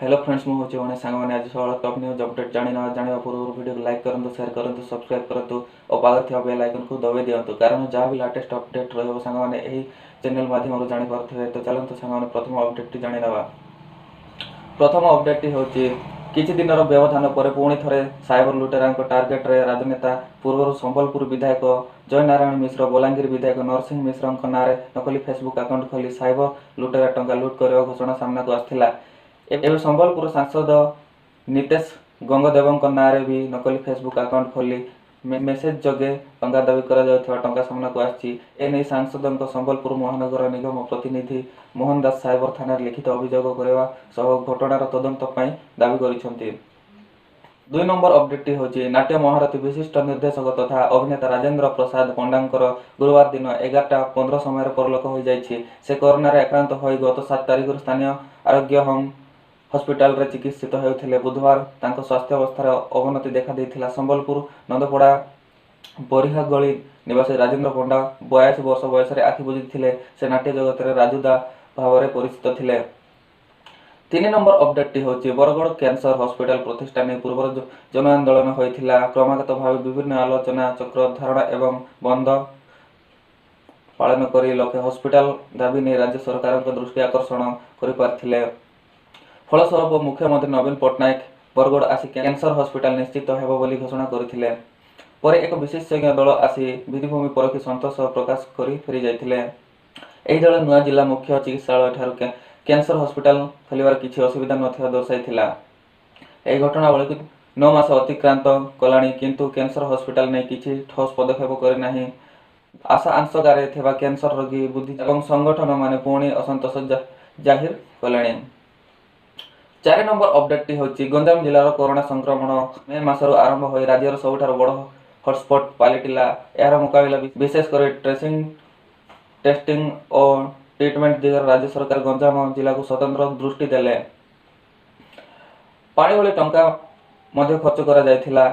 Hello friends, ମୁଁ ହେଉଛି ଗଣେଶ। ସାଙ୍ଗମାନେ, ଆଜି ସକାଳ ଟପ୍ ନ୍ୟୁଜ୍ ଅପଡେଟ୍ ଜାଣିନେବା। ଜାଣିବା ପୂର୍ବରୁ ଭିଡ଼ିଓକୁ ଲାଇକ୍ କରନ୍ତୁ, ସେୟାର କରନ୍ତୁ, ସବସ୍କ୍ରାଇବ୍ କରନ୍ତୁ ଓ ପାଖରେ ଥିବା ବେଲ୍ ଆଇକନ୍କୁ ଦବାଇ ଦିଅନ୍ତୁ, କାରଣ ଯାହା ବି ଲାଟେଷ୍ଟ ଅପଡେଟ୍ ରହିବ, ସାଙ୍ଗମାନେ ଏହି ଚ୍ୟାନେଲ୍ ମାଧ୍ୟମରୁ ଜାଣିପାରୁଥିବେ। ତ ଚାଲନ୍ତୁ ସାଙ୍ଗମାନେ, ପ୍ରଥମ ଅପଡେଟ୍ଟି ଜାଣିନେବା। ପ୍ରଥମ ଅପଡେଟ୍ଟି ହେଉଛି, କିଛି ଦିନର ବ୍ୟବଧାନ ପରେ ପୁଣି ଥରେ ସାଇବର ଲୁଟେରାଙ୍କ ଟାର୍ଗେଟରେ ରାଜନେତା। ପୂର୍ବରୁ ସମ୍ବଲପୁର ବିଧାୟକ ଜୟନାରାୟଣ ମିଶ୍ର, ବଲାଙ୍ଗୀର ବିଧାୟକ ନରସିଂହ ମିଶ୍ରଙ୍କ ନାଁରେ ନକଲି ଫେସବୁକ୍ ଆକାଉଣ୍ଟ ଖୋଲି ସାଇବର ଲୁଟେରା ଟଙ୍କା ଲୁଟ୍ କରିବା ଘଟଣା ସାମ୍ନାକୁ ଆସିଥିଲା। ଏବେ ସମ୍ବଲପୁର ସାଂସଦ ନିତେଶ ଗଙ୍ଗଦେବଙ୍କ ନାଁରେ ବି ନକଲି ଫେସବୁକ୍ ଆକାଉଣ୍ଟ ଖୋଲି ମେସେଜ ଯୋଗେ ଟଙ୍କା ଦାବି କରାଯାଉଥିବା ଟଙ୍କା ସାମ୍ନାକୁ ଆସିଛି। ଏନେଇ ସାଂସଦଙ୍କ ସମ୍ବଲପୁର ମହାନଗର ନିଗମ ପ୍ରତିନିଧି ମୋହନ ଦାସ ସାଇବର ଥାନାରେ ଲିଖିତ ଅଭିଯୋଗ କରିବା ସହ ଘଟଣାର ତଦନ୍ତ ପାଇଁ ଦାବି କରିଛନ୍ତି। 2 ନମ୍ବର ଅପଡେଟଟି ହେଉଛି, ନାଟ୍ୟ ମହାରଥୀ, ବିଶିଷ୍ଟ ନିର୍ଦ୍ଦେଶକ ତଥା ଅଭିନେତା ରାଜେନ୍ଦ୍ର ପ୍ରସାଦ ପଣ୍ଡାଙ୍କର ଗୁରୁବାର ଦିନ 11:15 ସମୟରେ ପରଲୋକ ହୋଇଯାଇଛି। ସେ କରୋନାରେ ଆକ୍ରାନ୍ତ ହୋଇ ଗତ 7 ତାରିଖରୁ ସ୍ଥାନୀୟ ଆରୋଗ୍ୟ ହୋମ୍ ହସ୍ପିଟାଲରେ ଚିକିତ୍ସିତ ହେଉଥିଲେ। ବୁଧବାର ତାଙ୍କ ସ୍ୱାସ୍ଥ୍ୟାବସ୍ଥାରେ ଅବନତି ଦେଖାଦେଇଥିଲା। ସମ୍ବଲପୁର ନନ୍ଦପଡ଼ା ବରିହାଗଳି ନିବାସୀ ରାଜେନ୍ଦ୍ର ପଣ୍ଡା 82 ବର୍ଷ ବୟସରେ ଆଖି ବୁଜିଥିଲେ। ସେ ନାଟ୍ୟ ଜଗତରେ ରାଜୁଦା ଭାବରେ ପରିଚିତ ଥିଲେ। 3 ନମ୍ବର ଅପଡେଟଟି ହେଉଛି, ବରଗଡ଼ କ୍ୟାନ୍ସର ହସ୍ପିଟାଲ ପ୍ରତିଷ୍ଠା ନେଇ ପୂର୍ବରୁ ଜନ ଆନ୍ଦୋଳନ ହୋଇଥିଲା। କ୍ରମାଗତ ଭାବେ ବିଭିନ୍ନ ଆଲୋଚନା ଚକ୍ର, ଧାରଣା ଏବଂ ବନ୍ଦ ପାଳନ କରି ଲୋକେ ହସ୍ପିଟାଲ ଦାବି ନେଇ ରାଜ୍ୟ ସରକାରଙ୍କ ଦୃଷ୍ଟି ଆକର୍ଷଣ କରିପାରିଥିଲେ। ଫଳସ୍ୱରୂପ ମୁଖ୍ୟମନ୍ତ୍ରୀ ନବୀନ ପଟ୍ଟନାୟକ ବରଗଡ଼ ଆସି କ୍ୟାନ୍ସର ହସ୍ପିଟାଲ ନିଶ୍ଚିତ ହେବ ବୋଲି ଘୋଷଣା କରିଥିଲେ। ପରେ ଏକ ବିଶେଷଜ୍ଞ ଦଳ ଆସି ଭିତ୍ତିଭୂମି ପରଖି ସନ୍ତୋଷ ପ୍ରକାଶ କରି ଫେରିଯାଇଥିଲେ। ଏହି ଦଳ ନୂଆ ଜିଲ୍ଲା ମୁଖ୍ୟ ଚିକିତ୍ସାଳୟଠାରୁ କ୍ୟାନ୍ସର ହସ୍ପିଟାଲ ଖୋଲିବାର କିଛି ଅସୁବିଧା ନଥିବା ଦର୍ଶାଇଥିଲା। ଏହି ଘଟଣାବଳୀକୁ 9 ମାସ ଅତିକ୍ରାନ୍ତ କଲାଣି, କିନ୍ତୁ କ୍ୟାନ୍ସର ହସ୍ପିଟାଲ ନେଇ କିଛି ଠୋସ୍ ପଦକ୍ଷେପ କରିନାହିଁ। ଆଶା ଆଶଙ୍କାରେ ଥିବା କ୍ୟାନ୍ସର ରୋଗୀ, ବୁଦ୍ଧି ଏବଂ ସଂଗଠନମାନେ ପୁଣି ଅସନ୍ତୋଷ ଜାହିର କଲେଣି। 4 ନମ୍ବର ଅପଡେଟଟି ହେଉଛି, ଗଞ୍ଜାମ ଜିଲ୍ଲାର କରୋନା ସଂକ୍ରମଣ ମେ ମାସରୁ ଆରମ୍ଭ ହୋଇ ରାଜ୍ୟର ସବୁଠାରୁ ବଡ଼ ହଟସ୍ପଟ ପାଲଟିଲା। ଏହାର ମୁକାବିଲା, ବିଶେଷ କରି ଟ୍ରେସିଂ, ଟେଷ୍ଟିଂ ଓ ଟ୍ରିଟମେଣ୍ଟ ଦିଗରେ ରାଜ୍ୟ ସରକାର ଗଞ୍ଜାମ ଜିଲ୍ଲାକୁ ସ୍ୱତନ୍ତ୍ର ଦୃଷ୍ଟି ଦେଲେ। ପାଣି ଭଳି ଟଙ୍କା ମଧ୍ୟ ଖର୍ଚ୍ଚ କରାଯାଇଥିଲା।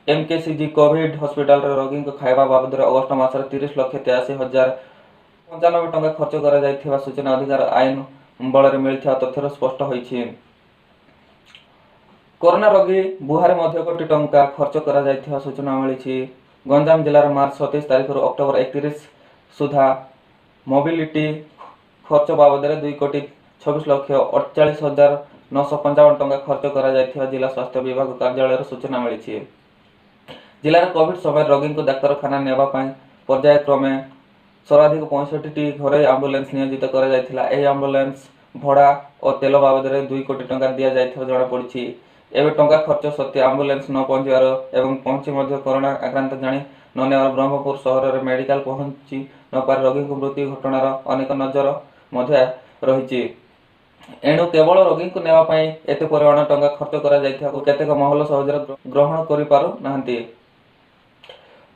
ଏମକେସିଜି କୋଭିଡ ହସ୍ପିଟାଲରେ ରୋଗୀଙ୍କ ଖାଇବା ବାବଦରେ ଅଗଷ୍ଟ ମାସରେ 30,83,095 ଟଙ୍କା ଖର୍ଚ୍ଚ କରାଯାଇଥିବା ସୂଚନା ଅଧିକାର ଆଇନ ବଳରେ ମିଳିଥିବା ତଥ୍ୟରୁ ସ୍ପଷ୍ଟ ହୋଇଛି। କରୋନା ରୋଗୀ ବୁହାରେ ମଧ୍ୟ କୋଟି ଟଙ୍କା ଖର୍ଚ୍ଚ କରାଯାଇଥିବା ସୂଚନା ମିଳିଛି। ଗଞ୍ଜାମ ଜିଲ୍ଲାର ମାର୍ଚ୍ଚ 27 ତାରିଖରୁ ଅକ୍ଟୋବର 31 ସୁଦ୍ଧା ମୋବିଲିଟି ଖର୍ଚ୍ଚ ବାବଦରେ 2,26,48,955 ଟଙ୍କା ଖର୍ଚ୍ଚ କରାଯାଇଥିବା ଜିଲ୍ଲା ସ୍ୱାସ୍ଥ୍ୟ ବିଭାଗ କାର୍ଯ୍ୟାଳୟରୁ ସୂଚନା ମିଳିଛି। ଜିଲ୍ଲାରେ କୋଭିଡ ସମୟରେ ରୋଗୀଙ୍କୁ ଡାକ୍ତରଖାନା ନେବା ପାଇଁ ପର୍ଯ୍ୟାୟକ୍ରମେ ସର୍ବାଧିକ 65ଟି ଘରୋଇ ଆମ୍ବୁଲାନ୍ସ ନିୟୋଜିତ କରାଯାଇଥିଲା। ଏହି ଆମ୍ବୁଲାନ୍ସ ଭଡ଼ା ଓ ତେଲ ବାବଦରେ 2 କୋଟି ଟଙ୍କା ଦିଆଯାଇଥିବା ଜଣାପଡ଼ିଛି। ଏବେ ଟଙ୍କା ଖର୍ଚ୍ଚ ସତ୍ତ୍ୱେ ଆମ୍ବୁଲାନ୍ସ ନ ପହଞ୍ଚିବାର ଏବଂ ପହଞ୍ଚି ମଧ୍ୟ କରୋନା ଆକ୍ରାନ୍ତ ଜାଣି ନ ନେବାର, ବ୍ରହ୍ମପୁର ସହରରେ ମେଡିକାଲ ପହଞ୍ଚି ନପାରି ରୋଗୀଙ୍କ ମୃତ୍ୟୁ ଘଟଣାର ଅନେକ ନଜିର ମଧ୍ୟ ରହିଛି। ଏଣୁ କେବଳ ରୋଗୀଙ୍କୁ ନେବା ପାଇଁ ଏତେ ପରିମାଣ ଟଙ୍କା ଖର୍ଚ୍ଚ କରାଯାଇଥିବାକୁ କେତେକ ମହଲ ସହଜରେ ଗ୍ରହଣ କରିପାରୁ ନାହାନ୍ତି।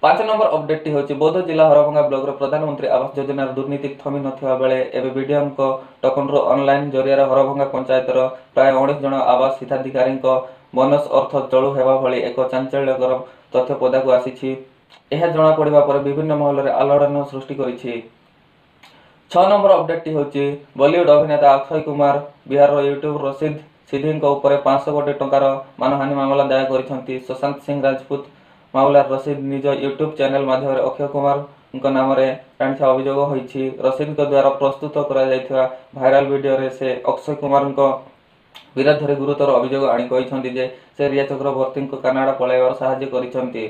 5 ନମ୍ବର ଅପଡେଟଟି ହେଉଛି, ବୌଦ୍ଧ ଜିଲ୍ଲା ହରଭଙ୍ଗା ବ୍ଲକର ପ୍ରଧାନମନ୍ତ୍ରୀ ଆବାସ ଯୋଜନାର ଦୁର୍ନୀତି ଥମି ନଥିବା ବେଳେ ଏବେ ବିଡିଓଙ୍କ ଟୋକନରୁ ଅନଲାଇନ ଜରିଆରେ ହରଭଙ୍ଗା ପଞ୍ଚାୟତର ପ୍ରାୟ 19 ଜଣ ଆବାସ ହିତାଧିକାରୀଙ୍କ ବୋନସ ଅର୍ଥ ଚଳୁ ହେବା ଭଳି ଏକ ଚାଞ୍ଚଲ୍ୟକର ତଥ୍ୟ ପଦାକୁ ଆସିଛି। ଏହା ଜଣାପଡ଼ିବା ପରେ ବିଭିନ୍ନ ମହଲରେ ଆଲୋଡ଼ନ ସୃଷ୍ଟି କରିଛି। 6 ନମ୍ବର ଅପଡେଟଟି ହେଉଛି, ବଲିଉଡ ଅଭିନେତା ଅକ୍ଷୟ କୁମାର ବିହାରର ୟୁଟ୍ୟୁବର ରଶିଦ ସିଦ୍ଧିଙ୍କ ଉପରେ 500 କୋଟି ଟଙ୍କାର ମାନହାନି ମାମଲା ଦାୟର କରିଛନ୍ତି। ସୁଶାନ୍ତ ସିଂ ରାଜପୁତ ମାମଲାରେ ରଶିଦ ନିଜ ୟୁଟ୍ୟୁବ ଚ୍ୟାନେଲ ମାଧ୍ୟମରେ ଅକ୍ଷୟ କୁମାରଙ୍କ ନାମରେ ଟାଣିଥିବା ଅଭିଯୋଗ ହୋଇଛି। ରଶିଦଙ୍କ ଦ୍ୱାରା ପ୍ରସ୍ତୁତ କରାଯାଇଥିବା ଭାଇରାଲ ଭିଡିଓରେ ସେ ଅକ୍ଷୟ କୁମାରଙ୍କ ବିରୋଧରେ ଗୁରୁତର ଅଭିଯୋଗ ଆଣି କହିଛନ୍ତି ଯେ ସେ ରିୟା ଚକ୍ରବର୍ତ୍ତୀଙ୍କୁ କାନାଡା ପଳାଇବାରେ ସାହାଯ୍ୟ କରିଛନ୍ତି।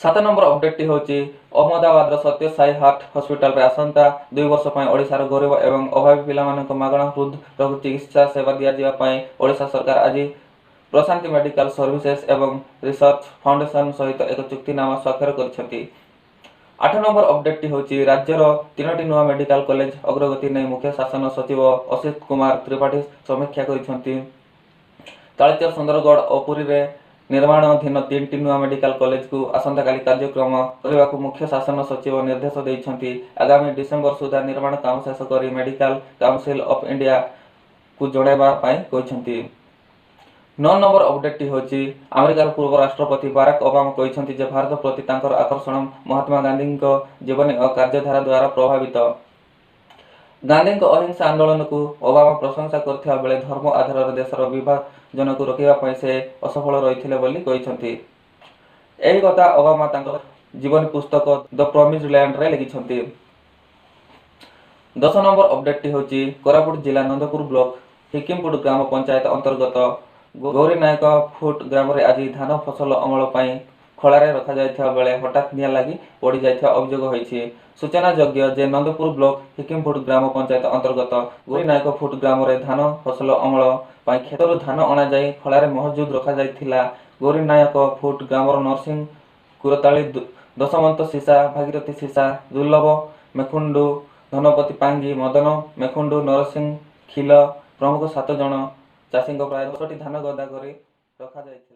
7 ନମ୍ବର ଅପଡେଟଟି ହେଉଛି, ଅହମ୍ମଦାବାଦର ସତ୍ୟ ସାଇ ହାର୍ଟ ହସ୍ପିଟାଲରେ ଆସନ୍ତା 2 ବର୍ଷ ପାଇଁ ଓଡ଼ିଶାର ଗରିବ ଏବଂ ଅଭାବୀ ପିଲାମାନଙ୍କୁ ମାଗଣା ହୃଦ୍ ରୋଗ ଚିକିତ୍ସା ସେବା ଦିଆଯିବା ପାଇଁ ଓଡ଼ିଶା ସରକାର ଆଜି ପ୍ରଶାନ୍ତି ମେଡିକାଲ ସର୍ଭିସେସ୍ ଏବଂ ରିସର୍ଚ୍ଚ ଫାଉଣ୍ଡେସନ ସହିତ ଏକ ଚୁକ୍ତିନାମା ସ୍ୱାକ୍ଷର କରିଛନ୍ତି। 8 ନମ୍ବର ଅପଡେଟଟି ହେଉଛି, ରାଜ୍ୟର ତିନୋଟି ନୂଆ ମେଡିକାଲ କଲେଜ ଅଗ୍ରଗତି ନେଇ ମୁଖ୍ୟ ଶାସନ ସଚିବ ଅସିତ କୁମାର ତ୍ରିପାଠୀ ସମୀକ୍ଷା କରିଛନ୍ତି। ତାଳଚେର, ସୁନ୍ଦରଗଡ଼ ଓ ପୁରୀରେ ନିର୍ମାଣାଧୀନ ତିନିଟି ନୂଆ ମେଡିକାଲ କଲେଜକୁ ଆସନ୍ତାକାଲି କାର୍ଯ୍ୟକ୍ରମ କରିବାକୁ ମୁଖ୍ୟ ଶାସନ ସଚିବ ନିର୍ଦ୍ଦେଶ ଦେଇଛନ୍ତି। ଆଗାମୀ ଡିସେମ୍ବର ସୁଦ୍ଧା ନିର୍ମାଣ କାମ ଶେଷ କରି ମେଡିକାଲ କାଉନସିଲ ଅଫ୍ ଇଣ୍ଡିଆକୁ ଜଣାଇବା ପାଇଁ କହିଛନ୍ତି। 9 ନମ୍ବର ଅପଡେଟଟି ହେଉଛି, ଆମେରିକାର ପୂର୍ବ ରାଷ୍ଟ୍ରପତି ବାରାକ ଓବାମା କହିଛନ୍ତି ଯେ ଭାରତ ପ୍ରତି ତାଙ୍କର ଆକର୍ଷଣ ମହାତ୍ମା ଗାନ୍ଧୀଙ୍କ ଜୀବନୀ ଓ କାର୍ଯ୍ୟଧାରା ଦ୍ୱାରା ପ୍ରଭାବିତ। ଗାନ୍ଧୀଙ୍କ ଅହିଂସା ଆନ୍ଦୋଳନକୁ ଓବାମା ପ୍ରଶଂସା କରିଥିବା ବେଳେ ଧର୍ମ ଆଧାରରେ ଦେଶର ବିଭାଜନକୁ ରୋକିବା ପାଇଁ ସେ ଅସଫଳ ରହିଥିଲେ ବୋଲି କହିଛନ୍ତି। ଏହି କଥା ଓବାମା ତାଙ୍କ ଜୀବନୀ ପୁସ୍ତକ ଦ ପ୍ରମିଜ୍ଡ ଲ୍ୟାଣ୍ଡରେ ଲେଖିଛନ୍ତି। 10 ନମ୍ବର ଅପଡେଟଟି ହେଉଛି, କୋରାପୁଟ ଜିଲ୍ଲା ନନ୍ଦପୁର ବ୍ଲକ ହିକିମପୁଟ ଗ୍ରାମ ପଞ୍ଚାୟତ ଅନ୍ତର୍ଗତ ଗୌରୀନାୟକ ଫୁଟ ଗ୍ରାମରେ ଆଜି ଧାନ ଫସଲ ଅମଳ ପାଇଁ ଖଳାରେ ରଖାଯାଇଥିବା ବେଳେ ହଠାତ୍ ନିଆଁ ଲାଗି ପୋଡ଼ିଯାଇଥିବା ଅଭିଯୋଗ ହୋଇଛି। ସୂଚନାଯୋଗ୍ୟ ଯେ ନନ୍ଦପୁର ବ୍ଲକ ହିକିମପୁଟ ଗ୍ରାମ ପଞ୍ଚାୟତ ଅନ୍ତର୍ଗତ ଗୌରୀନାୟକ ଫୁଟ ଗ୍ରାମରେ ଧାନ ଫସଲ ଅମଳ ପାଇଁ କ୍ଷେତରୁ ଧାନ ଅଣାଯାଇ ଖଳାରେ ମହଜୁଦ ରଖାଯାଇଥିଲା। ଗୌରୀନାୟକ ଫୁଟ ଗ୍ରାମର ନରସିଂହ କୁରତାଳି, ଦଶମନ୍ତ ସିସା, ଭାଗୀରଥି ସିସା, ଦୁର୍ଲଭ ମେଖୁଣ୍ଡୁ, ଧନପତି ପାଙ୍ଗି, ମଦନ ମେଖୁଣ୍ଡୁ, ନରସିଂହ ଖିଲ ପ୍ରମୁଖ 7 ଜଣ ଚାଷୀଙ୍କ ପ୍ରାୟ 10ଟି ଧାନ ଗଦା କରି ରଖାଯାଇଥିଲା।